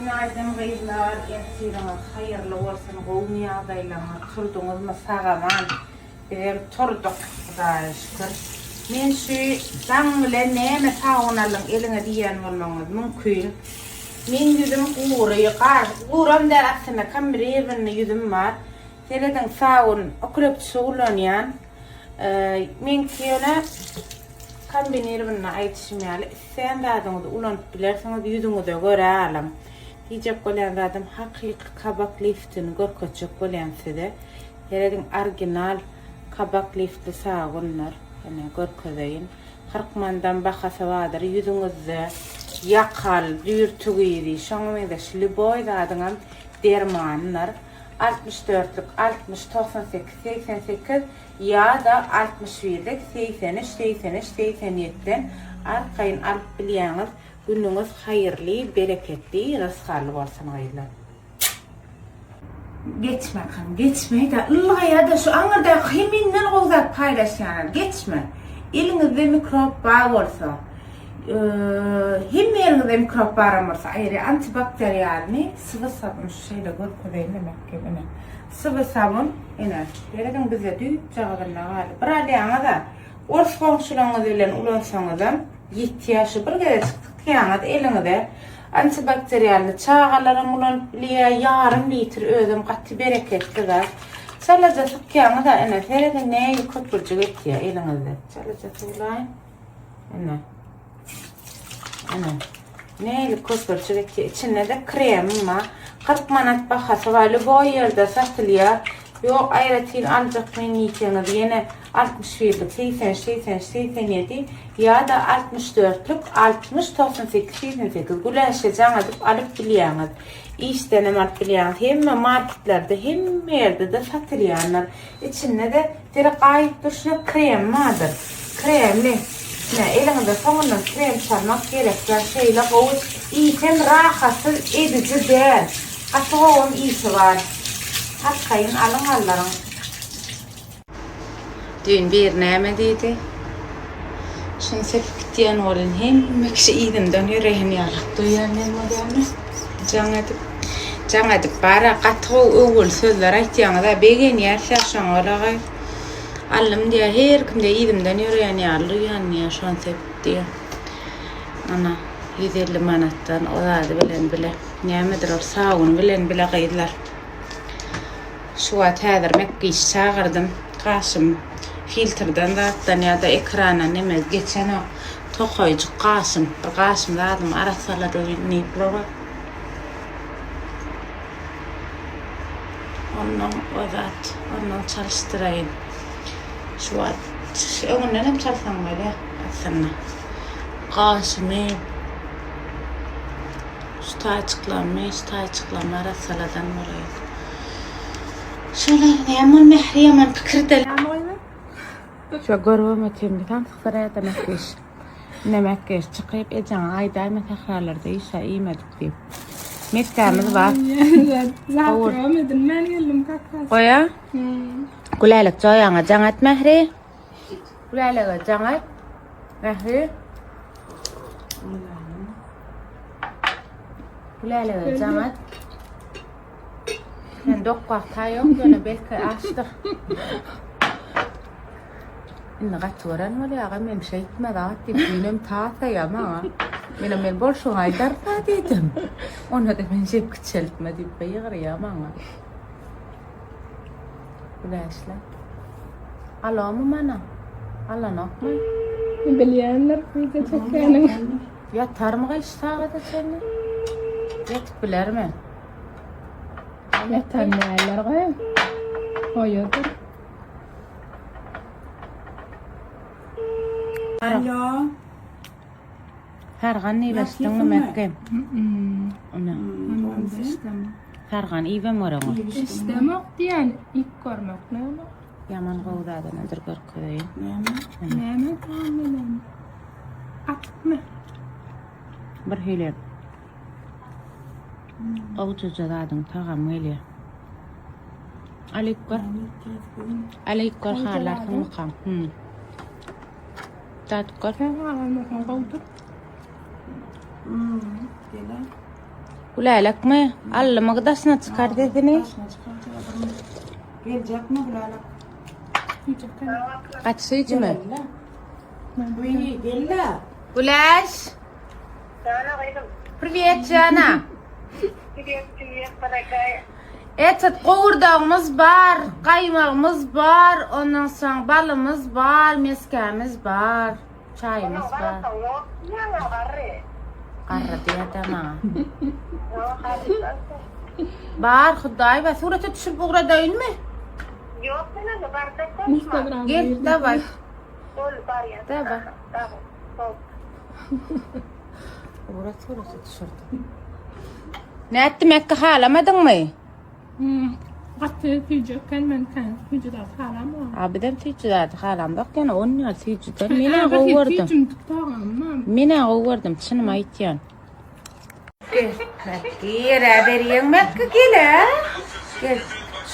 Günaýdyn gyzlar, ertiriňiz haýyrly bolsun, gowumy ýagdaýlaryňyz, turduňyzmy sag-aman? Bizem turduk, Hudaýa şükür. Men şu daň bilen näme sabyn aldyň eliňe diýýän bolmagyňyz mümkin. Meň ýüzüm gury, gar, guram däl aslynda kombinirowanyý ýüzüm bar. Serediň sabyn okrepçi ulanýan. Meňki ýöne kombinirowanyý aýdyşym ýaly islän zadyňyzy ulanyp bilersiňiz ýüzüňize görä alyň. Diýjek bolýan zadym hakyky kabak liftini görkezjek bolýan size. Serediň original kabak liftli sabyndyr. Ine görkezeýin. 40 mandan bahasy bardyr. Ýüzüňizde ýakal, düýrtük yzy, şoňa meňzeş lýuboý zadyňam dermanydyr. 64-lük 60, 98, 88 ýa-da 61-lik 83, 83, 87-den arkaýyn alyp bilýäňiz. Günüňiz haýyrly, bereketli, rysgally bolsun gyzlar. Geçme akam, geçme-de, ylgaýa-da şu aňyrdaky hem menden gowy zat paýlaşýanlar, geçme. Eliňizde mikrob bar bolsa, hemme ýeriňizde mikrob baram bolsa, aýry antibakterialny sywy sabyn, şu şeýle görkezeýin demek ine. Sywy sabyn, ine, serediň bizde düýpjagazynda galdy. Bir alýaňyz-a, ors goňşularyňyz bilen ulansaňyzam, Ýetýär şu bir gezejik sykýaňyz eliňize. Antibakterialny çagalaram ulanyp bilýär, ýarym litr özem gaty bereketli zat. Çalaja sykýaňyz-a ine serediň nähili köpürjik etýär eliňizde. Çalaja suwlaýyn. Ine. Ine. Nähili köpürjik etýär. Içinde-de kremim bar. 40 manat bahasy bar. Lýuboý ýerde satylýar. Ýok, aýratyn aljak men diýseňiz ýene 61-lik 83, 83, 87 ýa-da 64-lük 60, 98, 88 Güläşe jaň edip alyp bilýäňiz. Işdenem alyp bilýäňiz. Hemme marketlerde, hemme ýerde-de satylýandyr. Içinde-de deri gaýyp durşuna krem bardyr. Kremli. Ine, eliňize soňundan krem çalmak gerek däl. Şeýle gowy. Iýsem rahatsyz ediji däl. Gaty gowam ysy bar. Arkaýyn alyň allaryň. Düýn biri näme diýdi? Şuny sepip gitýän welin hemme kişi yzymdan ýöreýän ýalyk duýýan men bolýamy? Jaň edip, jaň edip bara gaty gowy öwgüli sözler aýtýaňyz-a begenýäs-ä şoňa olagaý. Allym diýýär, her kimde yzymdan ýöreýän ýaly duýýan diýýär şony sepip diýýär. Ana, 150 manatdan o zady bilen bile. Nämedir ol sabyny bilen bile gyzlar. Şu wagt häzir mekgiş çagyrdym. Gaşym filtrden zatdan ýa-da ekrandan neme geçenok. Tokaýjyk gaşym. Bir gaşym zadymy arassalady diýip loga. Ondan o zat, ondan çalyşdyraýyn. Şu wagt öňünden hem çalsaň bolýar aslynda. Gaşymy Şu taýçyklarymy, şu taýçyklarymy arassaladan bolaýyn. Şolar näme ol Mähri ýaman pikirde. Şo görübem otyryn bir samsyk bir mekgeş. Ine mekgeş çykyp ejeňe aýdaýma sähralarda işä iýmedik diýip. Mesgämiz bar. Zat görmedim men geldim kaka. Goýa. Gülälek joýaňa jaň et Mähri. Gülälege jaň et. Mähri. Gülälege jaň et. Sen dok wagta ýok, ýöne belki açdyr. Indi gaty gören bolýar, aga men şeýtme zat diýip, düýnem tasaýa maňa. Menem men bolşuňy aýdarsa diýdim. Onda-da men şeýp kiçeltme diýip gygyrýar maňa. Güläşle. Alomy mana? Alanokmy? Bilýändir, video çekýäniň. Ýatarmy gyş sagada çenli? Ýatyp bilermi? Ýatan näler goý. Goýadyr. Alo. Sargan iýbeşdiňmi Mekge? Ine. Sargan iýibem göreňok. Istemok diýen, iýip görmek näme? Ýaman gowy zat ene dur görkezeýin. Näme? Näme tagamly? Atykmy? Bir hili gowujaja zadyň tagamy gelýär. Alyp gör. Alyp gör halarsyňmyka? Hmm. Dadyp gör. Sen halanmasaň gowudyr. Hmm, gelen. Gülälekmi? Allymy daşyna çykar sesini. Geljekmi Gülälek? Gaty süýjümi? Uý, gel-le. Güläş. Jana gyzym. Privet jana. Privet, privet, дорогая. Etet gowurdagymyz bar, gaýmagymyz bar, ondan soň balymyz bar, meskämiz bar, çaýymyz bar. Ýok, ýaňa garry. Garry diýýär maňa. Ýok, garry. Bar, Hudaý bar. Surata düşüp ugradaýynmy? Ýok, men onda barjak bolma. Instagram. Gel, daway. Bol, barýan. Daway. Daway. Bol. Ugrat surata düşürdi. Nätdi Mekge halamadyňmy? Hmm. Gaty süýji eken men kan süýji zat halamok. Abidem süýji zady halamok ýöne on ýaly süýjüden men-ä gowy gördüm. Süýjüm tutagam. Men-ä gowy gördüm, çynymy aýtýan. Gel, berýäň Mekge gel-ä. Gel.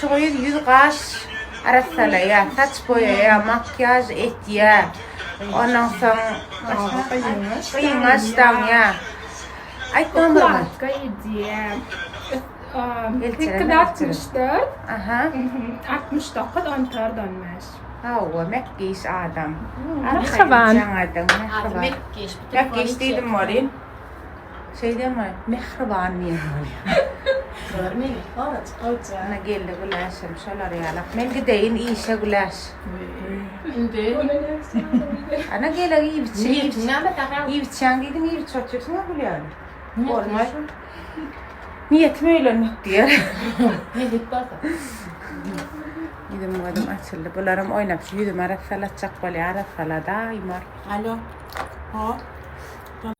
Şu gyz ýüz gaş arassalaýar, saç boýaýar, makiýaž etýär. Ondan soň gyňaç daňýar. Aýt nomerini. Ukladka edýär. 864 Aha. 69 14 15. Hawa, mekgiş adam. Mähriban. Mähriban. Mekgiş diýdim welin. Şeý diýme, mähriban diýen bolýar. Görmeý, ora çykyp Ana geldi Güläşem, şolar ýalak. Men gideýin işe Güläş. Indi. Ana gelek iýip içýän. Niýetiň näme saňa? Iýip içýän diýdiň, iýip içip otyrsyň-a Gülýan. Bolmaz. Niýetim öýlenmek diýer. Nesip bolsa. Ýüzüm gözüm açyldy. Bularam oýnap şu ýüzümi arassalatjak bolýar, arassaladaýmar. Alo. Ho.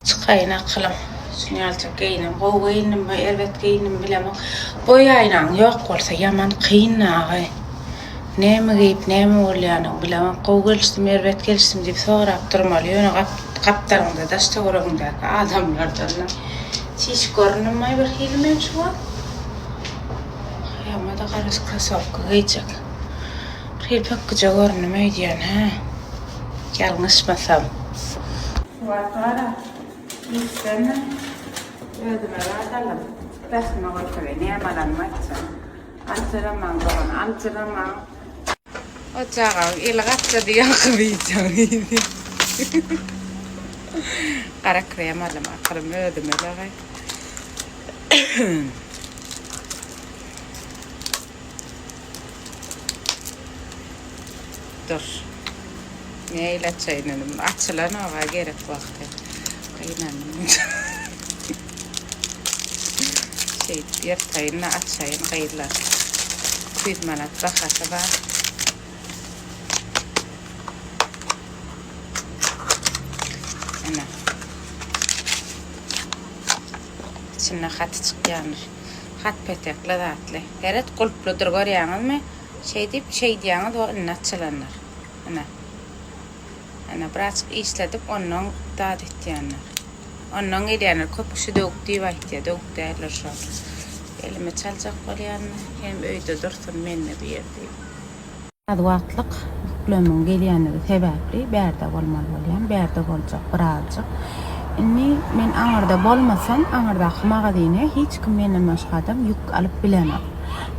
Çykaýyn akylym. Şuny ýalyjak geýinem. Gowy geýindimmi, erbet geýindimmi bilemok. Boý aýnaň ýok bolsa ýaman kyn aga. Näme geýip, näme bolýanyny bilemok. Gowy gelişdim, erbet gelişdim diýip sorap durmaly. Ýöne gapdalyňda, daş-töweregiňdäki adamlardan çişik göründimmaý bir hili men şu wagt. Aýagyma-da gara krosowka geýjek. Bir hili pökgüje göründim öýdýän, hä? Ýalňyşmasam. Şu wagt gara işden özüme zat aldym. Daşyma görkezeyim, näme alanymy aýtjak. Aljyramaň dogan, aljyramaň. O çagaň eli gaçjady ýaňky wideony. Gara krem aldym akylym özüme lagaý. Dur. Neýle açaýyn indi muny? Açylanok-a gerek wagty. Gynandym. Şeýdip ýyrtaýyn-da açaýyn gyzlar. 200 manat bahasy bar. Ine. Içinde haty çykýandyr. Hat petekli zatly. Seret gulpludyr görýäňizmi? Şeýdip şeýdýäňiz o indi açylandyr. Ine. Ine birazjyk işledip ondan zat etýändir. Ondan gelýändir. Köp kişi döwük diýip aýtýar. Döwük däldir şol. Elime çaljak bolýan hem öýde dursun mende bir ýer diýip. Az wagtlyk ýüklemiň gelýänligi sebäpli bärde bolmaly bolýan. Bärde boljak birazjyk. Indi men aňyrda bolmasam, aňyrdaky magazyna hiç kim menden başga adam ýük alyp bilenok.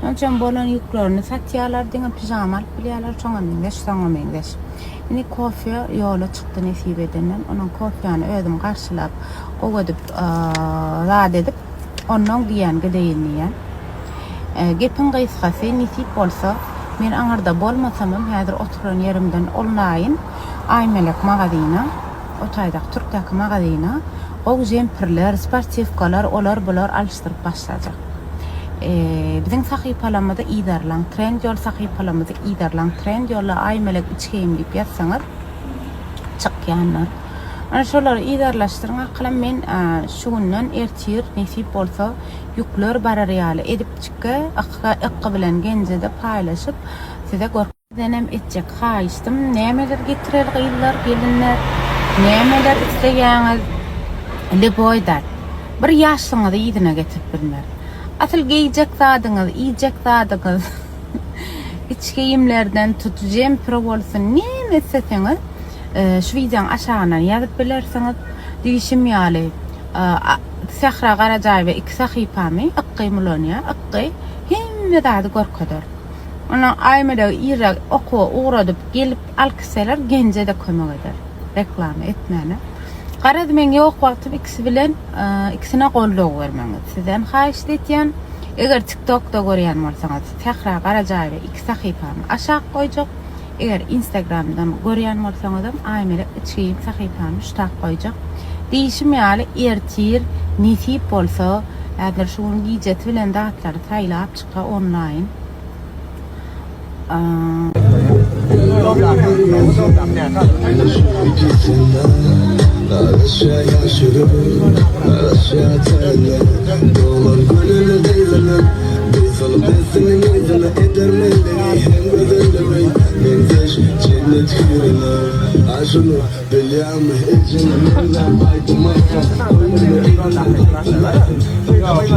Şonuň üçin bolan ýüklerini satýarlar, diňe pižama alyp bilýärler, şoňa meňzeş, soňa meňzeş. Indi kofe ýola çykdy nesip edenden. Onuň kofýany özüm garşylap, gowy edip, zat edip, onnoň diýýän gideýin diýýän. Gepiň gysgasy, nesip bolsa, men aňyrda bolmasamam, häzir oturan ýerimden onlaýyn Aýmelek magazyna, o taýdaky türkdäki magazyna gowy jempirler, sportiwkalar, olar-bular alyşdyryp başlajak. Biziň sahypalarymyzy yzarlaň, Trendyol sahypalarymyzy yzarlaň, Trendyolda Aýmelek iç geýim diýip ýazsaňyz, çykýandyr. Ana şolary yzarlaşdyryň akylym men şu günden ertir nesip bolsa ýükler barar ýaly edipjikge ykgy bilen Genjede paýlaşyp size görkezjek. Sizdenem etjek haýyştym nämeler getirer gyzlar gelinler nämeler isleýäňiz lýuboý zat bir ýaşlygyňyzy yzyna getirip bilmer asyl geýjek zadyňyz iýjek zadyňyz iç geýimlerden tut jempir bolsun näme isleseňiz şu wideoň aşagyndan ýazyp bilersiňiz diýşim ýaly. Sähra Garajaýewa iki sahypamy ykgym ulanýar. Ykgy hemme zady görkezer. Ondan Aýmelegi irräk okuwa ugradyp gelip alkyseler Genje-de kömek eder. Reklama etmäne. Garaz meň ýok wagtym ikisi bilen ikisine goldaw bermegiňizi sizden haýyşt etýän. Eger TikTokda görýän bolsaňyz Sähra Garajaýewa iki sahypamy aşak goýjak. Eger Instagramdan görýän bolsaňyzam Aýmelek içgin sahypamy ştak goýjak. Diýşim ýaly ertir nesip bolsa häzir şu gün gijesi bilen zatlary saýlap çyka onlaýn.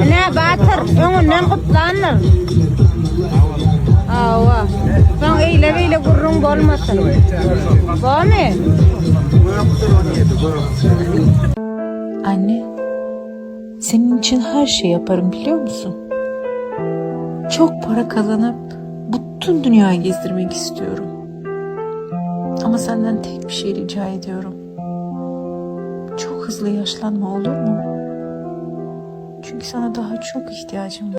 Ine Batyr öňünden gutlandyr. Hawa. Soň eýle-beýle gürrüň bolmasyn. Bormy? Anne, senin için her şey yaparım biliyor musun? Çok para kazanıp bütün dünyayı gezdirmek istiyorum. Ama senden tek bir şey rica ediyorum. Çok hızlı yaşlanma olur mu? Çünkü sana daha çok ihtiyacım var.